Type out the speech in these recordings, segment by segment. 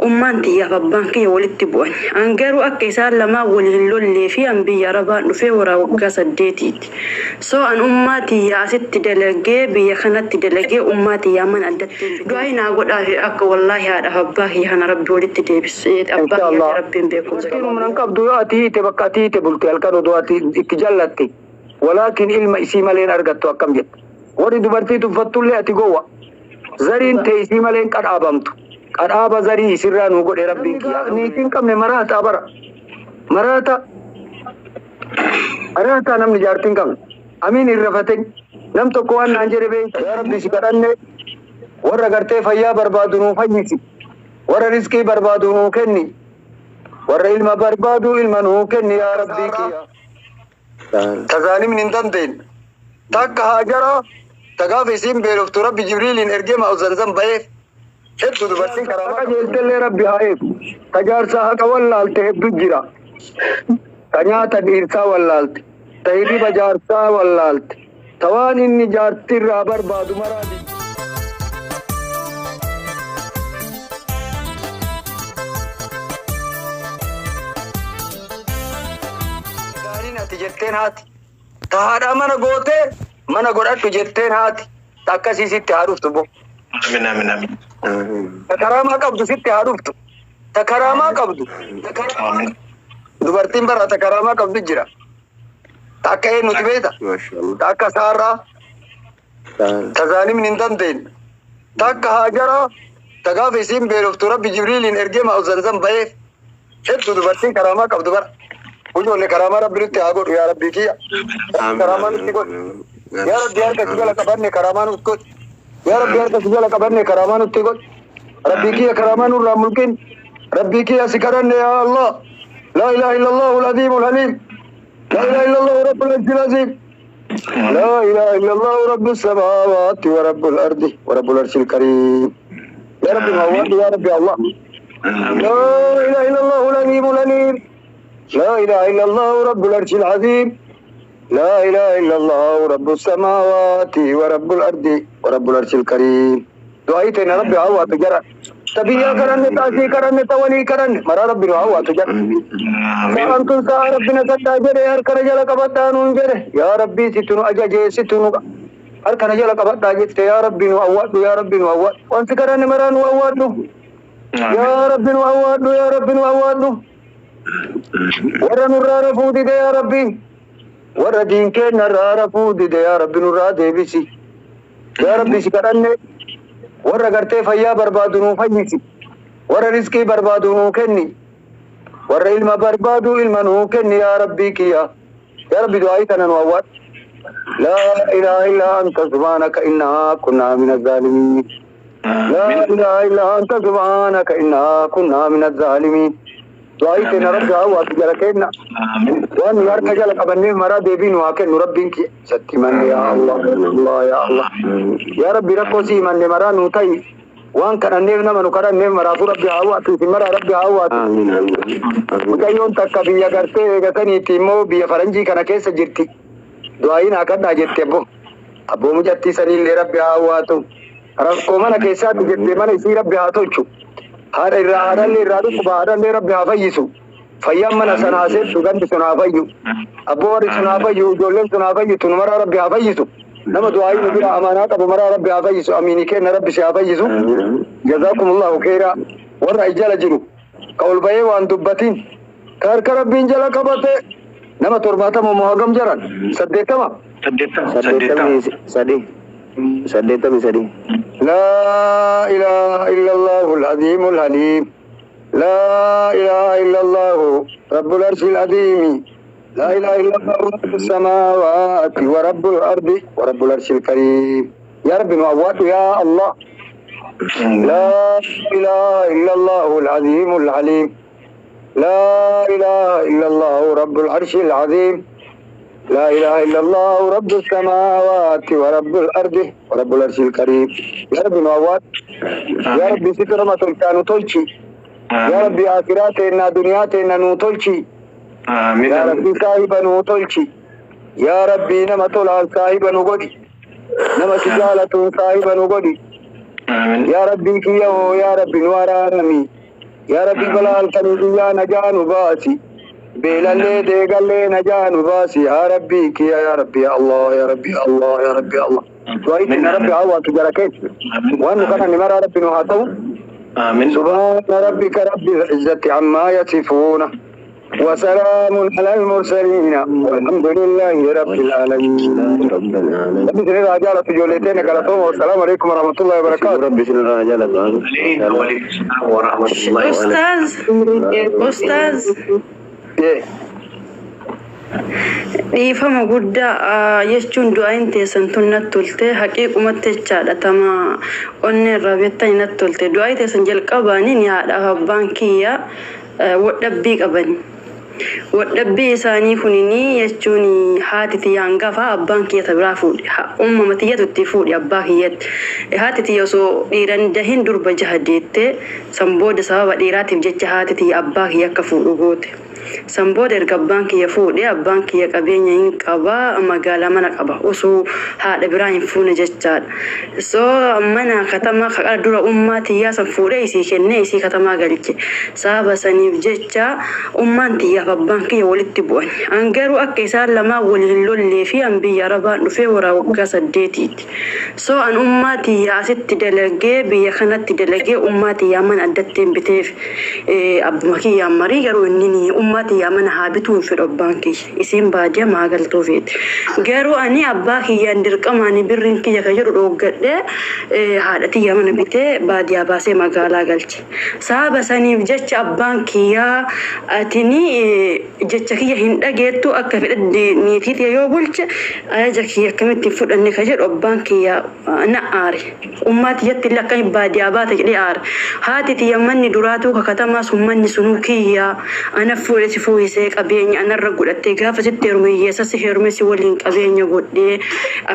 Ummaan tiyyaaf abbaan kiyya walitti bu'an. An garuu akka isaan lamaan wal hin lollee fi an biyya Arabaan dhufee waraa waggaa 8ti. So an ummaa tiyya asitti dalagee, biyya kanatti dalagee, ummaa tiyyaa mana addatti hin bitu. Du'aayi naa godhaafi akka wallaahi haadhaaf abbaa kiyya kana Rabbi walitti deebisee, abbaa kiyya Inshallah. Rabbiin beekumsa Dubartiin humna hin qabdu, yoo ati hiite bakka ati hiite bulte halkan odoo ati itti jallatte, walaakin ilma isii malee hin argattu. Akkam jette? Warri dubartii tuffattullee ati gowwa. Zariin tee isii malee hin qadhaabamtu. Qadhaaba zarii isirraa nuu godhe Rabbiin kiyya. Niitii hin qabne maraataa bara. Maraata. Maraataa namni jaartii hin qabne. Amiin hin rafatin. Nam tokko waan naan jedhe beekta. Yaa Rabbi, si kadhanne, warra gartee fayyaa barbaadu nuu fayyisi. Warra rizqii barbaadu nuu kenni. Warra ilma barbaadu ilma nuu kenni, yaa Rabbii kiyya. Ta zaalimni hin dandeenye. Takka Haajaraa, ta gaafa isiin beeloftu Rabbi Jibriiliin ergee maa'u Zamzam baheef. Hedduu dubartiin karaamaa qajeeltellee Rabbi haa eegu. Ta jaarsaa haqa wallaalte hedduu jira. Ta nyaata dhiirsaa wallaalte. Ta hirriba jaarsaa wallaalte. Ta waan inni jaartirraa barbaadu maraa didde. Gaariin ati jetteen haati. Ta haadhaa mana gootee mana godhadhu jetteen haati. Ta akkasii sitti haa dhuftu bo. Amin, amin, amin. Ta karaamaa qabdu sitti haa dhuftu. Ta karaamaa qabdu. Ta karaamaa Amin. Dubartiin bara ta karaamaa qabdu jira. Ta akka eenyuti beekta? Mashallah. Ta akka Saarraa. Ta zaalimni hin dandeenye. Takka Haajaraa, ta gaafa isiin beeloftu Rabbi Jibriiliin ergee maa'u Zamzam baheef. Hedduu dubartiin karaamaa qabdu bara. Ijoollee karaamaa Rabbi nutti haa godhu, yaa Rabbii kiyya. Amin. Karaamaa nutti godhu. Yaa Rabbi, harka si jala qabanne, karaamaa nutti godhi. Yaa Rabbi, harka si jala qabanne, karaamaa nutti godhi. Rabbii kiyya, karaamaa nurraa mulqin. Rabbii kiyya, si kadhanne, yaa Allah. لا إله إلا الله العظيم الحليم. لا إله إلا الله رب العرش العظيم. لا إله إلا الله رب السماوات ورب الأرض ورب العرش الكريم. يا رب مواد يا رب الله. لا إله إلا الله العظيم الحليم. لا إله إلا الله رب العرش العظيم. لا إله إلا الله رب السماوات ورب الأرض ورب العرش الكريم. دعايتنا ربي عوض جرى. تبيا كرن تاسي كرن تولي كرن مرا ربي عوض جرى. Sa'aan tun sa'a Rabbi na kadhaa jedhe, harka na jala qabadhaa nuun jedhe. Yaa Rabbii, situ nu ajaje, situ nu harka na jala qabadhaa jette. Yaa Rabbi, nu awwaadhu. Yaa Rabbi, nu awwaadhu. Wanti kadhanne maraa nu awwaadhu. Yaa Rabbi, nu awwaadhu. Yaa Rabbi, nu awwaadhu. Warra nurraa rafuu dide, yaa Rabbi, warra diin keenyarraa rafuu dide, yaa Rabbi, nurraa deebisi. Yaa Rabbi, si kadhanne, warra gartee fayyaa barbaadu nuu fayyisi. Warra rizqii barbaadu nuu kenni. Warra ilma barbaadu ilma nuu kenni, yaa Rabbii kiyya. Yaa Rabbi, du'aayii kana nu awwaadhu. لا إله إلا أنت سبحانك إنا كنا من الظالمين. لا إله إلا أنت سبحانك إنا كنا من الظالمين. Du'aayii keenya Rabbi haa awwaatu jala kenna. Waan nu harka jala qabanneef maraa deebii nu haa kennu Rabbiin kiyya. Isatti himanne, yaa Allah, Allah, yaa Allah. Yaa Rabbi, rakkoo si himanne maraa nuu ta'i. Waan kadhanneef, nama nu kadhanneef maraafuu Rabbi haa awwaatu, isin maraa Rabbi haa awwaatu. Amin. Amin. Mucayyoon takka biyya gartee eegataniitti immoo biyya faranjii kana keessa jirti. Du'aayiin haa kadhaa jette abbo. Abboo, mucattii saniillee Rabbi haa awwaatu. Rakkoo mana keessaatti jette, mana isii Rabbi haa tolchu. Haadha irraa, haadhallee irraa dhukkuba, haadhallee Rabbi haa fayyisu. Fayyaan mana sanaa seettu, gandi sun haa fayyu. Abboo, warri sun haa fayyu, ijoolleen sun haa fayyitu, nu maraa Rabbi haa fayyisu. Nama du'aayii nu bira amaanaa qabu maraa Rabbi haa fayyisu. Amiini kenna Rabbi si haa fayyisu. جزاكم الله خيرا. Warra ijala jiru ka ol bahee waan dubbatin, ka harka Rabbiin jala qabate, nama 70 moo hagam jaran? 80. 80, 80. 83. 83. لا إله إلا الله العظيم الحليم. لا إله إلا الله رب العرش العظيم. لا إله إلا الله رب السماوات ورب الأرض ورب العرش الكريم. يا رب نوات يا الله. لا إله إلا الله العظيم العليم. لا إله إلا الله رب العرش العظيم. لا إله إلا الله رب السماوات ورب الأرض ورب العرش الكريم. يا رب نوات يا ربي، ستر ما تلكانو تلشي يا ربي، آخراتنا دنياتنا نو تلشي. Amiin. يا ربي، صاحبا نو تلشي. يا ربي، نما تولى صاحبا نو غدي، نما سجالة صاحبا نو غدي. Amiin. يا ربي كيو، يا ربي، نو أرارمي. Yaa Rabbi, balaa halkanii guyyaa najaa nu baasi. Beelallee deegallee najaa nu baasi. Yaa Rabbi kiyya, yaa Rabbi, ya Allah, ya Rabbi, ya Allah, ya Rabbi, ya Allah. Du'aa ittiin Rabbi hawwaatu jara keessa. Waan nu kana ni maraa Rabbi nu haa ta'u. Amiin. سبحان ربك رب العزة عما يصفون وسلام على المرسلين والحمد لله رب العالمين. رب العالمين. Rabbi isinirraa jaalatu, ijoollee galatooma. والسلام عليكم ورحمة الله وبركاته. Rabbi isinirraa jaalatu. وعليكم السلام ورحمة الله. Ustaaz, ustaaz. Yeah. Dhiifama guddaa jechuun du'aayin teessan tun natti tolte, haqiiqumatti jechaadha. Tama onnee irraa beektani natti tolte du'aayi teessan. Jalqabaanii ni haadhaaf abbaan kiyya wadhabbii qabani. Wadhabbii isaanii kunini jechuun haati tiyya hangafa abbaan kiyya ta biraa fuudhe, uumama tiyyatu itti fuudhe abbaa kiyyatti. Haati tiyya osoo dhiiran dahin durba jaha deettee, san booda sababa dhiiraatiif jecha haati tiyya abbaa kiyya akka fuudhu goote. San booda erga abbaan kiyya fuudhe, abbaan kiyya qabeenya hin qaba, magaalaa mana qaba, osoo haadha biraa hin fuune jechaadha. So mana katamaa kaqara dura ummaa tiyyaa san fuudhee isii kennee isii katamaa galche. Sababa saniif jecha ummaan tiyyaaf abbaan kiyya walitti bu'an. An garuu akka isaan lamaan wal hin lollee fi an biyya arabaan dhufee waraa waggaa 8ti. So an ummaa tiyyaa asitti dalagee, biyya kanatti dalagee, ummaa tiyyaa mana addatti hin biteef. Abbuma kiyyaan marii garuu inni ummaa tiyyaa mana haa bituu hin fedhu abbaan kiyya. Isiin baadiyyaa maa galtuu feeti. Garuu ani abbaa kiyyaan dirqamaani birriin kiyya kan jedhu dhooggadhee haadha tiyya mana bitee baadiyyaa baasee magaalaa galche. Sababa saniif jecha abbaan kiyyaa atini jecha kiyya hin dhageettu, akka fedhe niitii tiyya yoo bulche ajaja kiyya akkamitti hin fudhanne ka jedhu abbaan kiyya na aare. Ummaa tiyyatti illee akkamitti baadiyyaa baate jedhee aare. Haati tiyya manni duraatuu kakatamaa sun manni sunuu kiyya, ana fuudhe si fuuhisee qabeenya anarra godhattee, gaafa sitti heerume hiyyeessa si heerume, si waliin qabeenya godhee,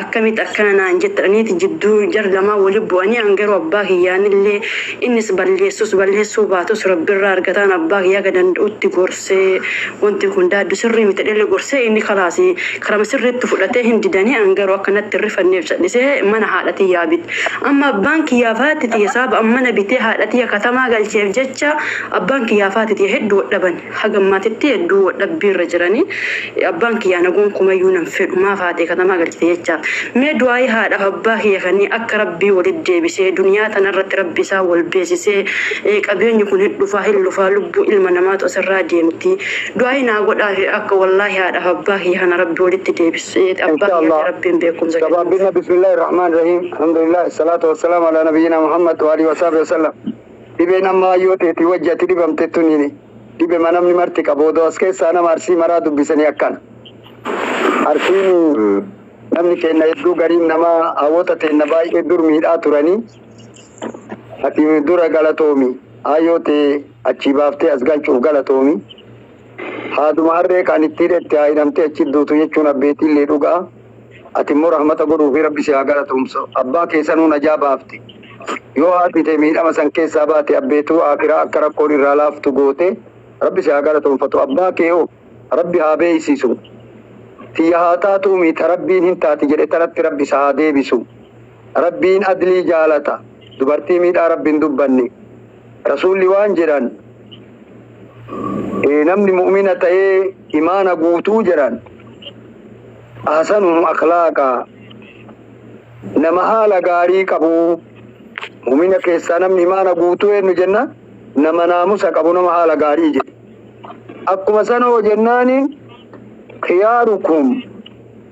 akkamitti akkana naan jettaniiti jidduu jar lamaa wali bu'anii. An garuu abbaa kiyyaanillee innis balleessus balleessuu baatus rabbirraa argataan abbaa kiyyaa ga danda'utti gorsee, wanti kun daaddu sirrii miti dhalli gorsee, inni kalaasi karama sirriitti fudhatee hin didanii. An garuu akkanatti rifanneef callisee mana haadha tiyyaa bite. Amma abbaan kiyyaa faatti tiyya sababa an mana bitee haadha tiyya katamaa galcheef jecha abbaan kiyyaa faatti tiyya hedduu wadhaban, haga ammaatitti hedduu wadhabbiirra jiranii. Abbaan kiyyaa nagoon kumayyuu nan fedhu, maaf haatee katamaa galchite jechaaf. Mee du'aayii haadhaaf abbaa kiyya kanneen akka rabbii walitti deebisee, duniyaa tanarratti rabbi isaa wal beeksisee, qabeenyi kun hin dhufaa hin lufaa, lubbuu ilma namaatu asirraa deemti, du'aayii naa godhaa fi akka wallaahi haadhaaf abbaa kiyya kana rabbi walitti deebisee abbaa إن شاء kiyya الله. Rabbiin beekumsa kennuuf. Gabaabina. بسم الله الرحمن الرحيم، الحمد لله، الصلاة والسلام على نبينا محمد وآله وصحبه وسلم. Dhibeen amma yoo teeti wajjati dhibamte tunini dhibe namni marti qabu odoo as keessaa nama Arsii maraa dubbisanii akkana. Arsiin namni keenya hedduu gariin nama hawwata teenna baay'ee dur miidhaa turanii. Ati dura galatoomi, hayyoo tee achii baaftee as galchuuf galatoomi. Haaduma harree kan itti hidhette haa hidhamtee achi duutu jechuun abbeetiillee dhugaa. Ati immoo rahmata godhuu fi rabbi si haa galatoomsu. Abbaa keessanuu najaa baafte. Yoo haati tee miidhama san keessaa baate, abbeetuu akiraa akka rakkoon irraa laaftu goote, rabbi si haa galatoomfatu. Abbaa kee hoo rabbi haa beeysisu. Tiyya haa taatuu miita, rabbiin hin taati jedhe tanatti rabbi isa haa deebisu. Rabbiin adlii jaalata. Dubartii miidhaa rabbiin dubbanne. Rasuulli waan jedhan, namni mu'mina ta'ee imaana guutuu jedhan, أحسنهم أخلاقا, nama haala gaarii qabu. Mu'mina keessaa namni imaana guutuu eenyu jenna, nama naamusa qabu, nama haala gaarii jedhe. Akkuma sana hoo jennaani, خياركم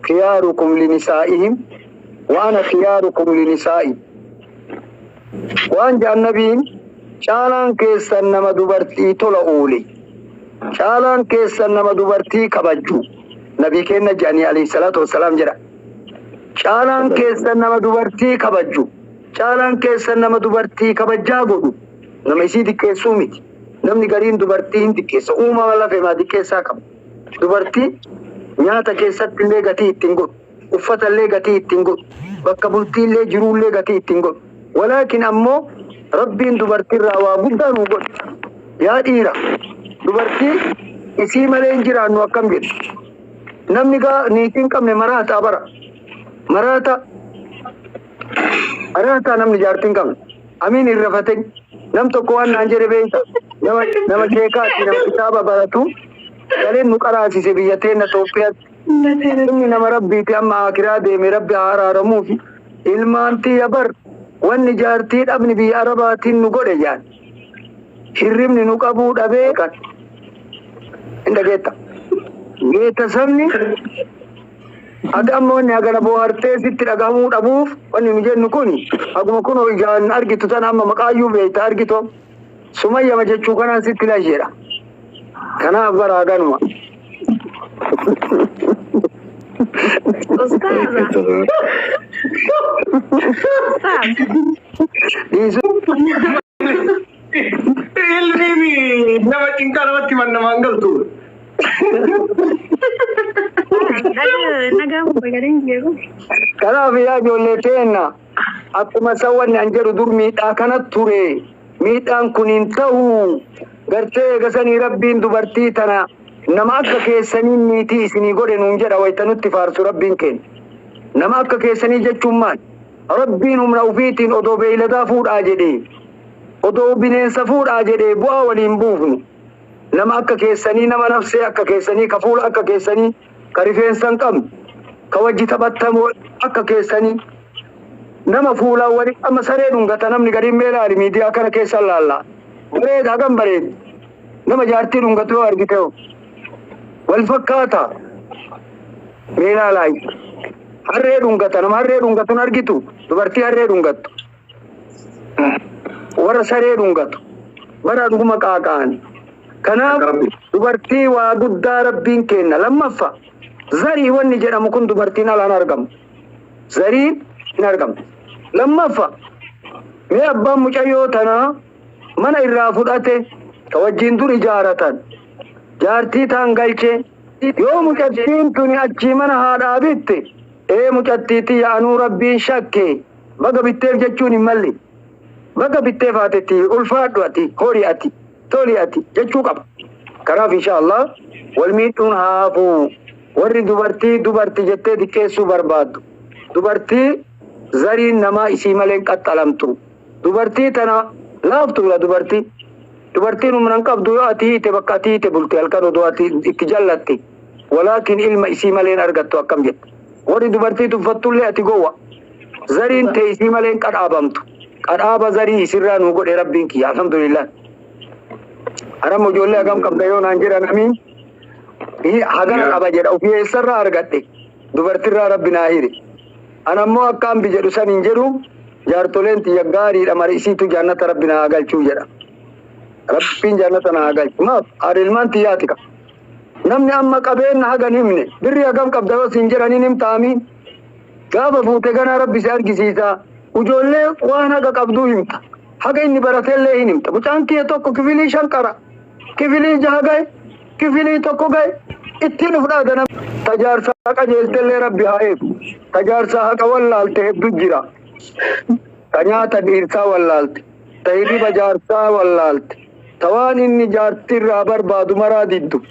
خياركم لنسائهم وأنا خياركم لنسائي. Waan jedhan nabiin, caalaan keessan nama dubartii tola oole, caalaan keessan nama dubartii kabajju. Nabii keenya jedhanii عليه الصلاة والسلام jedha, caalaan keessan nama dubartii kabajju, caalaan keessan nama dubartii kabajjaa godhu, nama isii xiqqeessuu miti. Namni gariin dubartii hin xiqqeessa, uumama lafemaa xiqqeessaa qaba. Dubartii nyaata keessatti illee gatii ittiin godhu, uffata illee gatii ittiin godhu, bakka bultii illee jiruu illee gatii ittiin godhu. Walaakin ammoo rabbiin dubartiirraa waa guddaa nuu godhe. Yaa dhiira, dubartii isii malee hin jiraannu akkam jedhu. Namni gaa niitii hin qabne maraataa bara, maraata, maraataa. Namni jaartii hin qabne amiin hin rafatin. Nam tokko waan naan jedhe beekta. Nama sheekaati, nama kitaaba baratu. Galeen nu qaraasise biyya teenya Itoophiyaatti. Inni nama rabbiiti amma akiraa deeme rabbi haa araaramuufi. Ilmaan tiyya bar wanni jaartii dhabni biyya Arabaatiin nu godhe jaan. Hirribni nu qabuu dhabee kan. Hin dhageetta. Geeta sabni ati amma wanni hagana bohaartee sitti dhagahamuu dhabuuf wanni nu jennu kun haguma kunoo ijaan argitu tan amma maqaayyuu beekta argitu sumayyama jechuu kanaan sitti lasheedha. Kanaaf bara haganuma. Ustaaza. Ustaaz. Dhiisuu. Ilmi nama cinqaa namatti himan namaan galtu. Nagaa sagaleen jiru. Kanaaf yaa ijoollee teenna akkuma san wanni an jedhu dur miidhaa kana ture. Miidhaan kun hin ta'u. Gartee eegasanii rabbiin dubartii tana nama akka keessanii niitii isinii godhe nuun jedha wayita nutti faarsu rabbiin keenya. Nama akka keessanii jechuun maal? Rabbiin humna ofiitiin odoo beeyladaa fuudhaa jedhee odoo bineensa fuudhaa jedhee bu'aa waliin buufnu. Nama akka keessanii nama nafsee akka keessanii ka fuula akka keessanii ka rifeensa hin qabne ka wajji taphattamu akka keessanii nama fuulaan wali amma saree dhungata namni gadiin mee laali miidiyaa kana keessa laalla. Bareeda hagam bareeda. Nama jaartii dhungatu yoo argite hoo wal fakkaata. Mee laalaa harree dhungata nama harree dhungatu hin argitu dubartii harree dhungattu. Warra saree dhungatu bara dhuguma qaaqa'ani. Kanaaf dubartii waa guddaa rabbiin kenna. Lammaffaa zarii wanni jedhamu kun dubartiin alaan argamu. Zariin hin argamu. Lammaffaa mee abbaan mucayyoo tanaa mana irraa fudhate ka wajjin dur ijaaratan jaartii taan galchee yoo mucattiin tuni achii mana haadhaa bitte ee mucattiitti yaa'anuu rabbiin shakke baga bitteef jechuun hin malli. Baga bitteef haatetti ulfaadhu ati hori ati toli ati jechuu qaba. Kanaaf insha Allah wal miidhuun haa hafu. Warri dubartii dubartii jettee xiqqeessuu barbaaddu. Dubartii zariin namaa isii malee hin qaxxalamtu. Dubartii tana laaftuudha dubartii. Dubartiin humna hin qabdu yoo ati hiite bakka ati hiite bulte halkan odoo ati itti jallatte. Walaakin ilma isii malee hin argattu akkam jette. Warri dubartii tuffattullee ati gowwa. Zariin tee isii malee hin qadhaabamtu. Qadhaaba zarii isirraa nuu godhe rabbiin kiyya alhamdulillah. Anamma ijoollee hagam qabda yoo naan jedhan amiin hagana qaba jedha ofii eessarraa argadhe dubartirraa rabbi naa hire. Anammoo akka hambi jedhu san hin jedhu jaartoleen tiyya gaariidha mari isiitu jannata rabbi naa galchuu jedha. Rabbiin jannata naa galchu. Maaf haadha ilmaan tiyyaati ka. Namni amma qabeenya hagan himne birri hagam qabda yoo siin jedhaniin himta amiin. Gaafa fuute ganaa rabbi si argisiisa. Ijoollee waan haga qabduu himta. Haga inni baratellee hin himta. Mucaan kiyya tokko kifilii 5 qara. Kifilii 6 gahe. Kifilii 1 gahe. Ittiin uf dhaadana. Tajaarsa qajeeltellee rabbi haa eegu. Tajaarsa haqa wallaalte hedduu jira. Ta nyaata dhiirsaa wallaalte. Ta hirriba jaarsaa wallaalte. Ta waan inni jaartirraa barbaadu maraa diddu.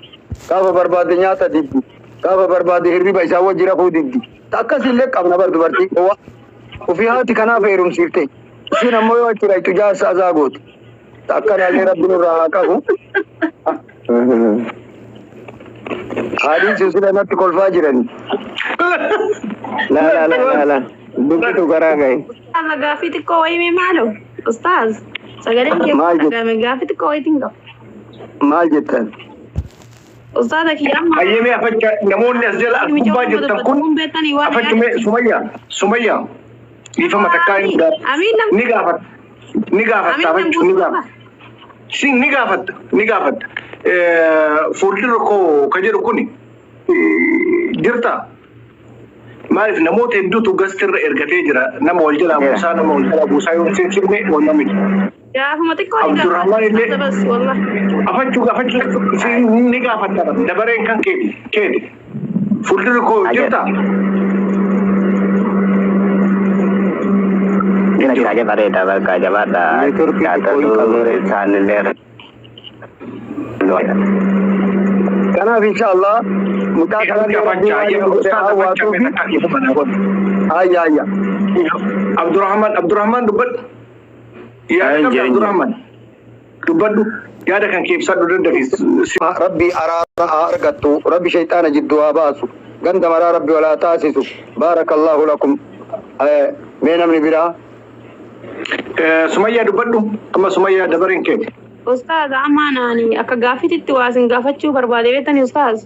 Gaafa barbaade nyaata diddi. Gaafa barbaade hirriba isaa wajji rafuu diddi. Ta akkasillee qabna bar dubartii gowwaa. Ofii haati kanaaf heerumsiifte. Isiin ammoo yoo achi dhayxu jaarsa azaa gooti. Ta akkanaallee rabbi nurraa haa qabu. Haadhiin silsila natti kolfaa jirani. La la la la la. Dubbitu garaa gahe. Ustaaza gaaffii xiqqoo wayii mee maaloo? Ustaaz sagaleen kee Maal jettu? dhagahame gaaffii xiqqoo wayiitiin qaba. Maal jettan? Ustaaza kiyya amma Hayyamee afacha namoonni as jala as gubbaa jirtan kun beektanii waan afachume Sumayya Sumayya dhiifama takkaa hin Amiin nam ni gaafatta ni gaafatta Amiin nam afachuu ni guutuu gaafatta. Si ni gaafatta ni gaafatta. Fuuldura koo ka jedhu kuni jirta. Maaliif namoota hedduutu gastirra ergatee jira. Nama wal jalaa buusaa nama wal jalaa buusaa yoo hin seensifne wal namiti. Gaafuma xiqqoo ni Abdurrahman illee gaafata bas wallah. afachuu afachuu si ni gaafatta dabareen kan keeti keeti. Fuuldura koo jirta. Jira jira bareeda bakka jabaadha. Neetworkii xiqqoo hin qabu. Isaanillee. Kanaaf insha Allah mucaa kanallee rabbiin waan inni godhe haa hawwaatuufi. Ayya ayya. Abdurrahman Abdurrahman dubbadhu. Yaa Hin qabda jiru, hin jiru. Abdurrahman. Dubbadhu, yaada kan kee ibsadhu dandafi. Rabbi araara haa argattu, Rabbi shayxaana jidduu haa baasu, ganda maraa Rabbi wal haa taasisu. Baarakallaahu lakum. Mee namni biraa? Sumayyaa, dubbadhu. Amma Sumayyaa, dabareen keeti. Ustaaz, amma naani akka gaafititti waa isin gaafachuu barbaade, beektani ustaaz.